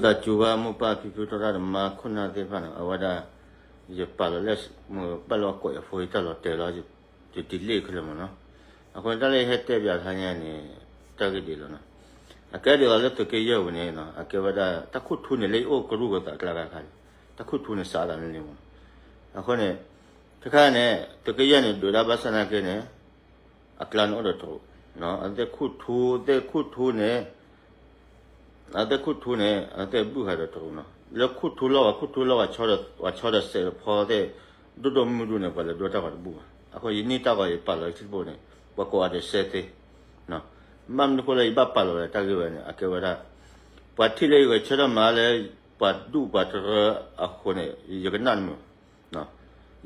သးစူၤဘၣ်မိၢ်ပၢ်ဖံဖု သရၣ်သမါခိၣ်နၢ်သ့ၣ်တဖၣ်န့ၣ် အဝဲဒၣ် ယပာ်လီၤလၢ မ့ၢ်ဘၣ်လၢအကိးယၤဖိ ယတၢ်လီၤတဲာ်လီၤ ယ delete ခဲလၢာ်မ့ၢ်နီၤ. အဃိန့ၣ်တၢ်လၢယဟဲတဲပၠးတခါညါန့ၣ် တၢ်ဂ့ၢ်ဒ်အံၤလီၤနီၤ. အကဲဒ်သိးလၢသုးက့ယဲၢ်ဝဲန့ၣ် အကဲဝဲဒၣ် တၢ်ခူၣ်ထူန့ၣ် လၢယအိၣ်ကရူၢ်ကသးကျါခါခါန့ၣ် တၢ်ခူၣ်ထူန့ၣ်စးဒၣ်လၢလံမ့ၢ်နီၤ. အဃိန့ၣ် တခါန့ၣ် သုးက့ယဲၢ်န့ၣ် ဒုးဒၣ်ဘၣ်ဆၣ်နာ်က့န့ၣ် အကျါန့ၣ်အိၣ်ဒီးတရူး, အသ့ၣ်ခူၣ်ထူ သ့ၣ်ခူၣ်ထူန့ၣ် အသ့ၣ်ခူၣ်ထူန့ၣ် အသ့ၣ်ဘူၣ်ဃာ်ဒီးတရူးနီၤ. လၢခူၣ်ထူလီၢ်ဝဲ ခူၣ်ထူလီၢ်ဝဲ ဆီဒီးစဲးတဖီသ့ၣ် ဒိၣ်ဒိၣ်မုၢ်မုၢ်ဒူၣ်န့ၣ် ပှၤလဲၤဒိတၢ်ဂီၤတဘူၣ်ဘၣ်. အဃိယန့ၢ်တၢ်ဂီၤယပာ်လီၤထံတဘိန့ၣ် ပှၤကိးဂၤဒဲးစဲးသ့ ဘၣ်မနုၤအဃိလၢယဘၣ်ပာ်လီၤဝဲတၢ်ဂ့ၢ်ဝဲန့ၣ် အကဲဝဲဒၣ် ပှၤထံၣ်လၢယဂဲၤဆၢထၢၣ်မၤလၢ ပှၤဒူၣ်ပှၤတရၢအဃိန့ၣ် ယကနၣ်တမုာ်ဘၣ်.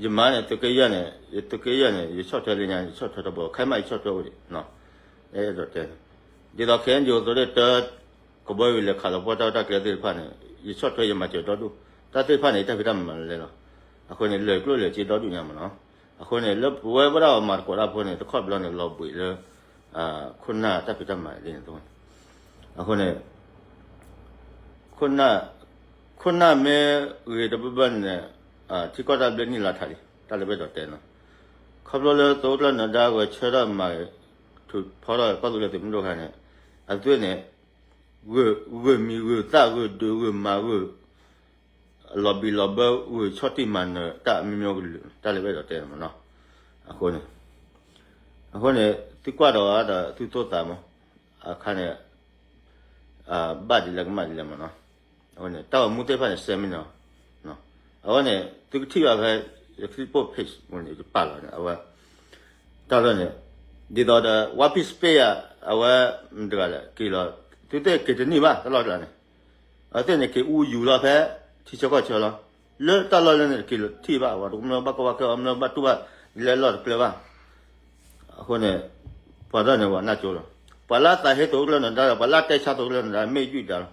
ယမၤန့ၣ် သုးက့ယဲၢ်န့ၣ် ယသုးက့ယဲၢ်န့ၣ် ယဆီၣ်ထွဲလၢညါ ယဆီၣ်ထွဲတဘိ ခဲမးယဆီၣ်ထွဲအိၣ်ဒံး အဲၣ်ဒိးတဲ ဒ်သိး ခဲအံၤ ယိၤသိးဒၣ်တၢ ကဘီယူၤလဲၤခးလီၤပှီၢ် တၢ်တၢ်ကျဲသ့ၣ်တဖၣ်န့ၣ် ယဆီၣ်ထွဲယမၤစၢၤဒီဒူၣ် တၢ်သ့ၣ်တဖၣ်န့ၣ် ယတၢ်ဖံးတၢ်မၤလဲလီၤ. အဃိန့ၣ် လၢာ်ကျိၣ်လၢာ်စ့ဒီဒူၣ်ညါမ့ၢ်နီၤ. အဃိန့ၣ် လၢပဝဲဘၣ်ဒၣ်အမၤသကိးတၢ်ဖိန့ၣ် တခီဘျီန့ၣ် လီၤဘှံးလၢ ခိၣ်နၢ်တၢ်ဖံးတၢ်မၤဒ်န့ၣ်အသိးန့ၣ် အဃိန့ၣ် ခိၣ်နၢ် ခိၣ်နၢ်မ့ၢ်ဂ့ၤတဘၣ်ဘၣ်န့ၣ် ထံကီၢ်တၢ်ဘျၢနံၣ်လါထးလံ တၢ်လၢပအဲၣ်ဒိးတဲနီၤ. ခီဖျိလၢသုးခိၣ်ကျၢၢ်နဒါဂဲၤဆၢထၢၣ်မၤ ထုးဖီထီၣ်ကီၢ်သူလ့ၤသုးမုၢ်ဒိၣ်ခါန့ၣ် အသုးန့ၣ် ဂုာ်မံၤဂုာ်သၣ်ဂုာ်ဒုးဂုာ်မၤဂုာ် လီၤဘံၣ်လီၤဘၢဂုာ်ဆီၣ်တံၢ်မၤနၢၤတၢ်အမျိုးမျိုးကလုာ် တၢ်လၢပအဲၣ်ဒိးတဲမ့ၢ်နီၤ. အဃိန့ၣ် အဃိန့ၣ် သုကွၢ်ဒီးဒီးသုသိၣ်သးမး အခါန့ၣ် ဘၣ်ဒ်လဲၣ်ကမၣ်ဒ်လဲၣ်မ့ၢ်နီၤ. အဃိန့ၣ် တၢ်ဂီၤမူသ့ၣ်တဖၣ်န့ၣ် စဲမ့ၢ်နီၤ. အဃိန့ၣ် သုကထံၣ်ဘၣ်ဖဲ ယ Facebook page န့ၣ် ယပာ်လီၤန့ၣ် အဝဲ တၢ်လီၢ်န့ၣ် ဒ်သိးဒီး One Piece ပ့ၢ်ယၤ အဝဲ မတၤတဂၤလဲၣ် က့ၤလီၤ သုသ့ၣ်က့ၤတန့ၢ်ဘၣ် တၢ်လီၢ်တဂၤန့ၣ် အဝဲသ့ၣ်န့ၣ် က့ၤအူယူၤလီၤဖဲ ထံဆၢကီၢ်ဆၢလီၤ. လၢတၢ်လီၢ်လၢန့ၣ် က့ၤလီၤထံၣ်ဘၣ် ပှၤတကမျၢၢ်ဘၣ်ကီဘၣ်ခဲ အမျၢၢ်ဘၣ်တူၢ်ဘၣ် လၢလီၢ်တကျၢၤဘၣ်. အဃိန့ၣ် ပှၤဒၣ်န့ၣ် ပှၤနၢ်ကၠိလီၤ. ပှၤလၢသးဟ့သုးခိၣ်ကျၢၢ်နဒါဒီး ပှၤလၢတဲဆါသုးခိၣ်ကျၢၢ်နဒါ မ့ၢ်ယုၢ်ဒါလီ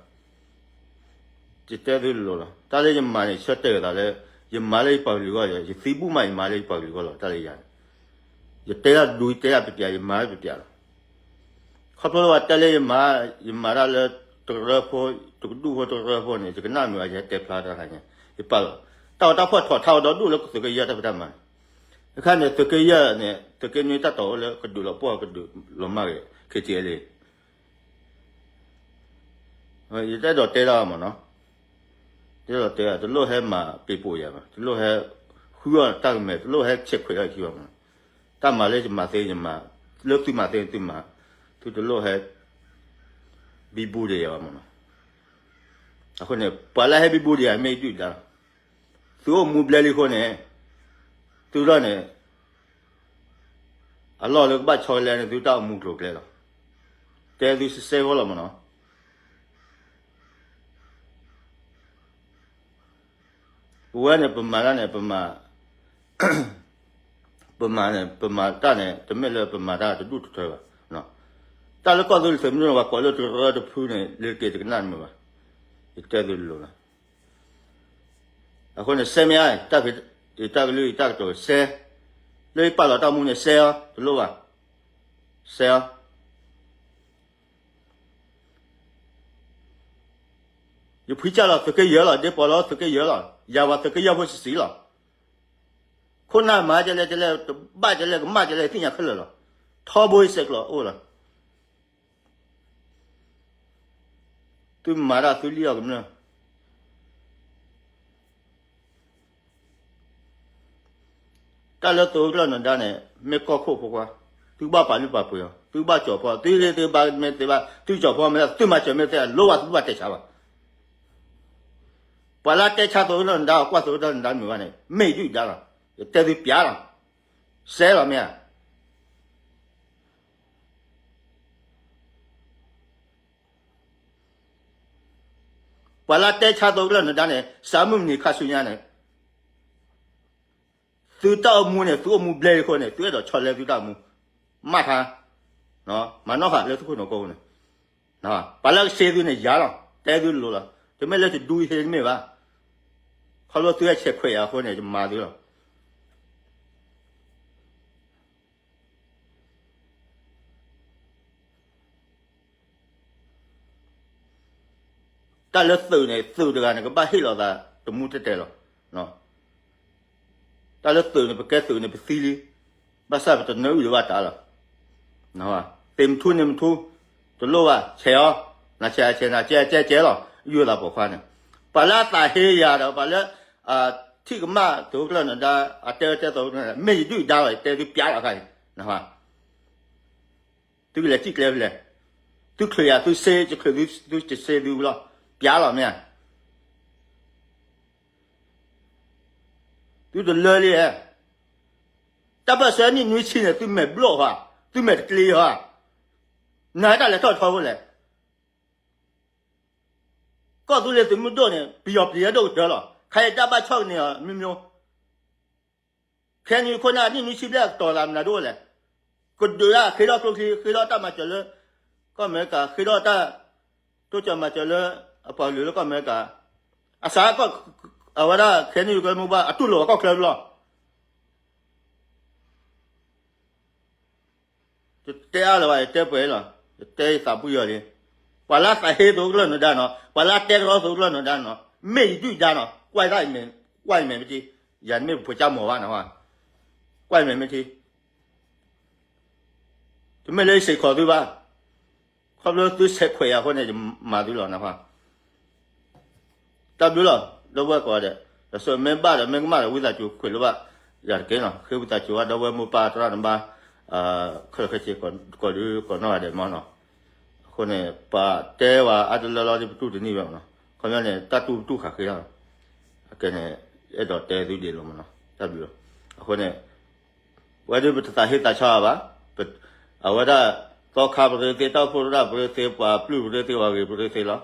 ၤ. ယတဲသုလိၤလီၤ. တၢ်လၢယမၤန့ၣ် ဆၢတဲာ်သးလၢ ယမၤလၢယပှၤကလုာ်အဂီၢ် ယသံဘူၣ်မး ယမၤလၢယပှၤကလုာ်အဂီၢ်လီၤ. တၢ်လၢယၤန့ၣ် ယတဲတၢ်ဒူ ယတဲတၢ်ပျဲးပျဲး ယမၤတၢ်ပျဲးပျဲးလီၤ. ခီဖျိလၢပှၤတဲလၢယမၤ ယမၤတၢ်လၢတကရၢဖိ တကဒူၣ်ဖိတကရၢဖိန့ၣ် ယကနၣ်မုာ်ဘၣ် ယဟဲတဲဖျါတၢ်ခါန့ၣ် ယပာ်လီၤ တၢ်ဂီၤတၢ်ဖီၣ်ထီၣ်ထါအီၤဒီဒူၣ်လၢသုးက့ယဲၢ်တၢ်ဖံးတၢ်မၤန့ၣ် အခါန့ၣ် သုးက့ယဲၢ်န့ၣ် သုးက့နွံတၢ်တီၤအိၣ်လၢကဒုးလီၤပှီၢ် ကဒုးလီၤမၢ်ဂ့ၤ KTLA ယတအဲၣ်ဒိးတဲတၢ်မ့ၢ်နီၤ, ယတအဲၣ်ဒိးတဲ တလိၣ်ဟဲမၤပ့ၤပိာ်ယၤဘၣ်, တလိၣ်ဟဲဃုအီၣ်တၢ်ကမဲာ်, တလိၣ်ဟဲဆဲးခွဲးအီၣ်ခံဘၣ်မ့ၢ်နီၤ, တၢ်မၤလၢယမၤသ့ယမၤ, လၢသုမၤသ့သုမၤ, သုတလိၣ်ဟဲ ဘံဘူဒံးယၤဘၣ်မ့ၢ်နီၤ. အဃိန့ၣ် ပှၤလၢဟဲဘံဘူဒံးယၤမ့ၢ်ဒုၣ်ဒါလီၤ. သုအိၣ်မူဘျဲလံအဃိန့ၣ် သုထီၣ်န့ၣ် အလီၢ်လၢကဘၣ်ဆီလဲန့ၣ် သုတၢ်အိၣ်မူကျိၤကျဲလီၤ. တဲသုစဲစဲဖိလီၤမ့ၢ်နီၤ. ပဝဲန့ၣ် ပမၤတၢ်န့ၣ် ပမၤ ပမၤန့ၣ် ပမၤတၢ်န့ၣ် တမ့ၢ်လၢပမၤတၢ်တဒူၣ်တထၢဘၣ်. တၢ်လၢကီၢ်သူလ့ၤသုးမုၢ်ဒိၣ်န့ၣ် ပှၤကိးလၢတရၢတဖုန့ၣ် လၢက့ၤတကနၣ်တမုာ်ဘၣ်. ယတဲသုလိၤလီၤ. အဃိန့ၣ် စဲမ့ၢ်ဧါ, ယတၢ်ကလုၢ်ယတၢ်ကတိၤစဲ, လၢယပာ်လီၤတၢ်မူန့ၣ် စဲအီၤ တလိၣ်ဘၣ်, စဲအီၤ. ယဖှံကၢ်လီၤသုးက့ယဲၢ်လီၤ, ဒ့ပီၤလီၤသုးက့ယဲၢ်လီၤ, ယၤဝဲသုးက့ယဲၢ်ဖိဆံးဆံးလီၤ. ခိၣ်နၢ်မၤကလဲၣ်ကလဲၣ်, တဘၣ်ကလဲၣ်, ကမၣ်ကလဲၣ်, သ့ၣ်ညါခဲလၢာ်လီၤ. ထီဘိယဆဲးကျိးအိၣ်လီၤ. သုမၤတၢ်သုလံၣ်အီၣ်ကမျၢၢ် တၢ်လၢသုးခိၣ်ကျၢၢ်နဒါန့ၣ် မ့ၢ်ကီၢ်ခိၣ်ဖိခွါ, သုဘၣ်ပာ်လုၢ်ပာ်ပှ့ၤအီၤ, သုဘၣ်ကၠီၤဖီ, သုလၢသုဘၣ်မ့ၢ်သ့ဘၣ်, သုကၠီၤဖီမ့ၢ်သ့, သုမၤစၢၤမ့ၢ်သ့, လိၣ်ဘၣ်သုဘၣ်တဲဆါဘၣ်. ပှၤလၢတဲဆါသုးခိၣ်ကျၢၢ်နဒါ ကွၢ်သုးခိၣ်ကျၢၢ်နဒါမုာ်ဘၣ်န့ၣ် မ့ၢ်ဒုၣ်ဒါလီၤ. ယတဲသုပျးလီၤ. စဲလီၤမ့ၢ်ဧါ. ပှၤလၢတဲဆါသုးခိၣ်ကျၢၢ်နဒါန့ၣ် စးမုၢ်မနံၤခါဆူညါန့ၣ် သုတၢ်အိၣ်မူန့ၣ် သုအိၣ်မူဘျဲအဃိန့ၣ် သုအဲၣ်ဒိးဆီလဲသုတၢ်အိၣ်မူ, မၤထါ, မၤနီၣ်ဃာ်လၢသုခိၣ်နူာ်ကိးပူၤန့ၣ်, ပှၤလၢကစ့သုန့ၣ်ယၤလီၤ, တဲသုလိၤလီၤ, တမ့ၢ်လၢတဒူဟ့တမ့ၢ်ဘၣ်, ခီဖျိသုဟဲဆဲးခွဲးယၤအဃိန့ၣ် ယမၤသုလီၤ. တၢ် တၢ်လၢသုးန့ၣ် သုးတဂၤန့ၣ် ကဘၣ်ဟ့ၣ်လီၤသးတမူတဲာ်တဲာ်လီၤ. တၢ်လၢသုးန့ၣ် ပကဲသုးန့ၣ် ပသံလံ, ဘၣ်ဆၣ်ပတနၢအုၣ်လၢၤဘၣ်တၢ်လီၤ. သ့ၣ်မထူန့ၣ်မထူ, တလိၣ်ဘၣ် ဆဲးအီၤ, နဆဲးဆဲး နကဲကဲကဲလီၤ ယိၤသးပိာ်ခွါန့ၣ်, ပှၤလၢအသးဟ့ယၤဒီး ပှၤလၢ ထံၣ်ကမၣ်သုးခိၣ်ကျၢၢ်နဒါ အတဲဝဲတဲသိး မ့ၢ်ယဒုၣ်ဒါလီၤ ယတဲသုပျးလီၤခါအံၤ, သုကလဲၤစံၣ်ကျဲဖဲလဲၣ်, သုချုးယၤသုစ့ ယချုးသုစ့သုလီၤ, ပျးလီၤမ့ၢ်ဧါ. သုတလၢလံဧါ, တၢ်ပၢၢ်ဆၢနံၣ်နွံဆံန့ၣ် သုမဲာ်ဘျီၣ်ဧါ, သုမဲာ်တကျ့ဧါ, နတၢ်လဲၤထီၣ်ထီဖိလဲၣ်. ကီၢ်သူလ့ၤသုးမုၢ်ဒိၣ်န့ၣ် ပယီၤပျံၤအဒိၣ်ကတၢၢ်လီၤ. ခါအံၤတၢ်ဘၣ်ဆီၣ်ကန့ၢ်အီၤ မျိုးမျိုး, ခဲနံၤခိၣ်နၢ်နံၣ်နွံဆံဘျဲၣ် ကတီၤသးမနုၤဒိၣ်လဲၣ်. ကဒုးဒၣ်ဃ့ထီၣ်ကျိချံ ဃ့ထီၣ်တၢ်မၤစၢၤလၢ ကီၢ်အမဲရကၤ ဃ့ထီၣ်တၢ် တိစၢၤမၤစၢၤလၢ အပှၤကလုာ်လၢကီၢ်အမဲရကၤ, အစးကီၢ် အဝဲဒၣ်ခဲနံၤကမူဘၣ် အတူၢ်လိာ်အကီၢ်ချၢလီၤ. ယတဲအါလၢၤဘၣ် ယတဲပှဲၤလီၤ, ယတဲယသးပူယီၤလံ. ပှၤလၢအသးဟ့သုးခိၣ်ကျၢၢ်နဒါနီၤ, ပှၤလၢအတဲကရီသုးခိၣ်ကျၢၢ်နဒါနီၤ, မ့ၢ်ယဒုၣ်ဒါနီၤ, ကွၢ်ယမဲာ်, ကွၢ်ယမဲာ်မ့ၢ်ထံ, ယၤမ့ၢ်ပဖိကၠၢ်မီၤဘၣ်နီၤ, ကွၢ်ယမဲာ်မ့ၢ်ထံ, တမ့ၢ်လၢယစ့ၢ်ကီးသုဘၣ်. ခီဖျိသုဆဲးခွဲးယၤအဃိန့ၣ် ယမၤသုလီၤနီၤ. တၢ်ဘျုးလီၤ ဒီပုၢ်ဝဲၢ်ကိးဂၤဒဲး, ဒီးစမ့ၢ်ဘၣ်ဒီးမ့ၢ်ကမၣ်ဒီး ဝံသးစူၤခွဲးလိာ်ဘၣ်ယၤတက့ၢ်နီၤ. ဃ့ဝံသးစူၤဘၣ် ဒီပုၢ်ဝဲၢ်မိၢ်ပၢ်သရၣ်သမါ ခဲလၢာ်ခဲဆ့ ကိးဒုကိးနီၢ်ဂၤဒဲးမးနီၤ. အဃိန့ၣ် ပှၤတဲဝဲအါတလၢလီၤ ဒ်ပတူၢ်တနံၣ်ဝဲမးနီၤ. ခီပညီန့ၣ် တၢ်တူၢ်ပတူၢ်ဃာ်ဃ့လီၤ. အကဲန့ၣ် အဲၣ်ဒိးတဲသုဒ်လီၤမးနီၤ. တၢ်ဘျုးလီၤ. အဃိန့ၣ် ဝဲဒၣ်ပတသးဟ့သးဆါဘၣ်, အဝဲဒၣ် သီခါပရၢသ့, တၢ်အိၣ်ဖှိၣ်သရၣ်ပရၢသ့, ပှၤပျုၢ်ပရၢသ့, ပှၤဂ့ၤပရၢသ့လီၤ.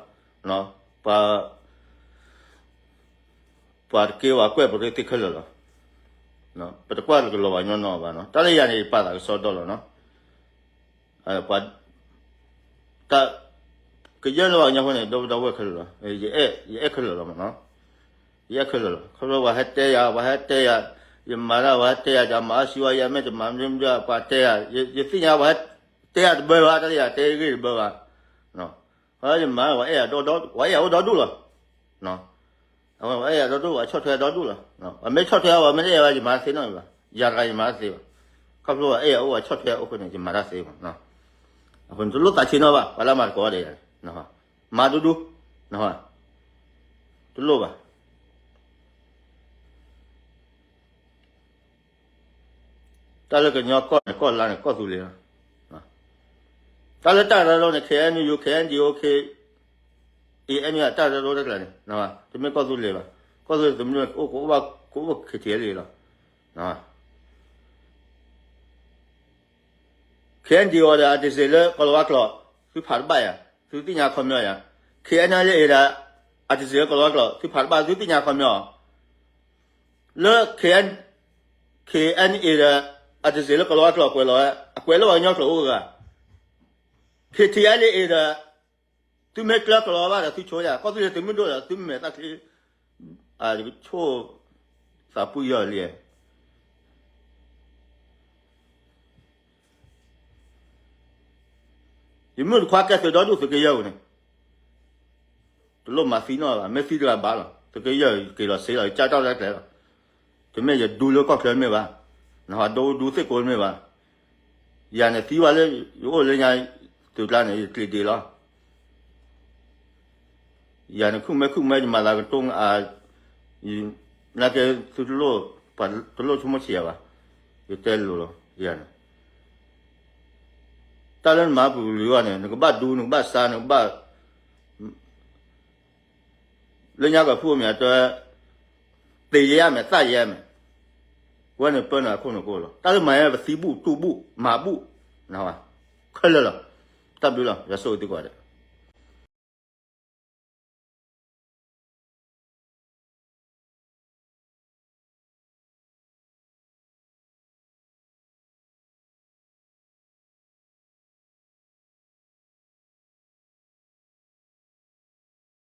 ပှၤ ပှၤတက့ၢ်ဝဲကွဲၢ်ပရၢသ့ခဲလၢာ်လီၤ. ပတကွၢ်တကလီၤဘၣ်ညီနီၢ်ဘၣ်နီၤ. တၢ်လၢယၤန့ၣ် ယပာ်သးကစီဒီလီၤနီၤ. ပှၤ တၢ် ကယဲၢ်လၢပှၤကညီဖိန့ၣ် ဒီပုၢ်ဒီဝဲၢ်ခဲလၢာ်လီၤ. ယအဲၣ်ခဲလၢာ်လီၤမးနီၤ. ယအဲၣ်ခဲလၢာ်လီၤ. ခီဖျိပှၤဟဲတဲယၤ, ပှၤဟဲတဲယၤ, ယမၤတၢ် ပှၤဟဲတဲယၤ, ယမၤအီၣ်စံဝါ ယဲမ့ၢ်တမၤမနုၤမနုၤ ပှၤတဲယၤ, ယသ့ၣ်ညါပှၤဟဲတဲယၤတဘၣ်ဘၣ်, တၢ်လၢယၤတဲဂ့ၢ်တဘၣ်ဘၣ်. ပှၤယမၤ ပှၤအဲၣ်ယၤဒီဒီ, ပှၤအဲၣ်ယၤအိၣ်ဒီဒူၣ်လီၤ. အဝဲအဲၣ်ယၤဒီဒူၣ် ပှၤဆီၣ်ထွဲဒီဒူၣ်လီၤ. ပှၤမ့ၢ်ဆီၣ်ထွဲအီၤ ပှၤမ့ၢ်တအဲၣ်ဘၣ် ယမၤတသ့နီတမံၤဘၣ်. ယၤတဂၤယမၤတသ့ဘၣ်. ခီဖျိပှၤအဲၣ်ယၤအိၣ် ပှၤဆီၣ်ထွဲအအိၣ်အဃိန့ၣ် ယမၤတၢ်သ့ဘၣ်. အဃိန့ၣ် တလိၣ်သးဆံးနီတဘၣ် ပှၤလၢမၤသကိးဒီးယၤန့ၣ်, မၤဒူဒူ, တလိၣ်ဘၣ်. တၢ်လၢကညီကီၢ်န့ၣ် ကီၢ်လါန့ၣ် ကီၢ်သူလ့ၤလီၤ. တၢ်လၢတၢ်ရဲၣ်ဒိၣ်န့ၣ် KNU, KNDO, KNU တၢ်ရဲၣ်ဒိၣ်တကျါန့ၣ် တမ့ၢ်ကီၢ်သူလ့ၤဘၣ်. ကီၢ်သူလ့ၤတမ့ၢ်အိၣ်ကအိၣ်ဘၣ် ကအိၣ် KTLA လီၤ. KNDO ဒီး အတစ့းလၢကီၤလၤဝါကျိာ် သုဖးတဘၣ်ယၤ, သုသ့ၣ်ညါခီပညီယၤ. KNLA ဒီး အတစ့းလၢကီၤလၤဝါကျိာ် သုဖးတဘၣ် သုသ့ၣ်ညါခီပညီ. လၢ KN, KNA ဒီး အတစ့းလၢကီၤလၤဝါကျိာ်ကွဲးလီၤဝဲ, အကွဲးလၢပှၤကညီကျိာ်အိၣ်ဂၤ. KTLA ဒီး သုမ့ၢ်ကျၢၤကီၤလၤဝါဘၣ်ဒီး သုဆိယၤ, ကီၢ်သူလ့ၤသုးမုၢ်ဒိၣ်ဒီး သုမဲာ်သၣ်ချံ, ယဆိ သးပူယီၤလံ. ယမုၢ်တခွါကဲသုးဒီဒူၣ် သုးက့ယဲၢ်ဧိၤန့ၣ်, တလိၣ်မၤသံနီၢ်ဘၣ်, မ့ၢ်သံတဂၤဘၣ်လီၤ. သုးက့ယဲၢ် ယက့ၤလီၤစ့လီၤ ယကၢ်ထီၣ်တၢ်ကျဲလီၤ. တမ့ၢ်ယဒူလၢကီၢ်ချၢတမ့ၢ်ဘၣ်, နဟးဒိဒူသ့ၣ်ကိးတမ့ၢ်ဘၣ်. ယၤန့ၣ်သံဝဲလၢ ယအိၣ်လၢညါ သုးကျါန့ၣ် ယကျံးဒံးလီၤ. ယၤန့ၣ် ခုၣ်မဲခုၣ်မဲ ယမၤသးကတိၤအါ, နာ်က့သုတလိၣ်, ပှၤတလိၣ်ဆိကမိၣ်ဆံးယၤဘၣ်, ယတဲလိၤလီၤ ယၤန့ၣ်. တၢ်လၢနမၤပူၤကလုာ်အဂီၢ်န့ၣ် နကဘၣ်ဒူ နကဘၣ်စါ နကဘၣ် လၢညါကဖုၣ်မ့ၢ်တဲ သ့ၣ်ယဲၢ်မဲာ် သၣ်ယဲၢ်မဲာ်, ဝဲန့ၣ်ပၢနၤခိၣ်နူာ်ကိၣ်လီၤ. တၢ်လၢမၤယဲၢ် ပသံဘူၣ်တူၢ်ဘူၣ်မၤဘူၣ်, ခဲလၢာ်လီၤ. တၢ်ဘျုးလီၤ ယွၤဆိၣ်ဂ့ၤသုကိးဂၤဒဲး.